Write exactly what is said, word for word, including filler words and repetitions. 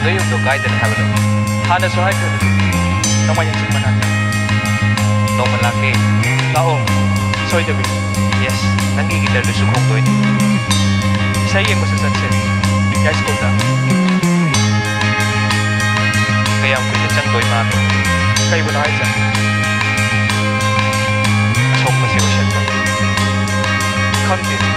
ꯅꯣꯏ ꯌꯨꯝꯗꯣ ꯀꯥꯏꯗꯅꯣ ꯍꯥꯏꯕꯅꯣ? ꯍꯥꯟꯅꯁꯨ ꯍꯥꯏꯈ꯭ꯔꯗꯨꯗꯤ, ꯅꯣꯡꯃꯥꯏꯖꯤꯡ ꯆꯤꯡ ꯃꯅꯥꯛꯇ꯫ ꯅꯣꯡꯃ ꯂꯥꯛꯀꯦ꯫ ꯂꯥꯛꯑꯣ, ꯁꯣꯏꯗꯕꯤ꯫ Yes, ꯅꯪꯒꯤ ꯒꯤꯇꯔꯗꯨꯁꯨ ꯈꯣꯡꯗꯣꯏꯅꯤ꯫ ꯏꯁꯩ ꯌꯦꯡꯕꯁꯨ ꯆꯠꯁꯦ, ꯌꯥꯏꯁ꯭ꯀꯨꯜꯗ꯫ ꯀꯌꯥꯝ ꯀꯨꯏꯅ ꯆꯪꯗꯣꯏ ꯃꯥꯜꯂꯤ? ꯀꯩꯕꯨꯅꯣ ꯍꯥꯏꯁꯦ? ꯑꯁꯣꯛꯄꯁꯦ ꯑꯣꯏꯁꯟꯕ꯫ ꯈꯪꯗꯦ꯫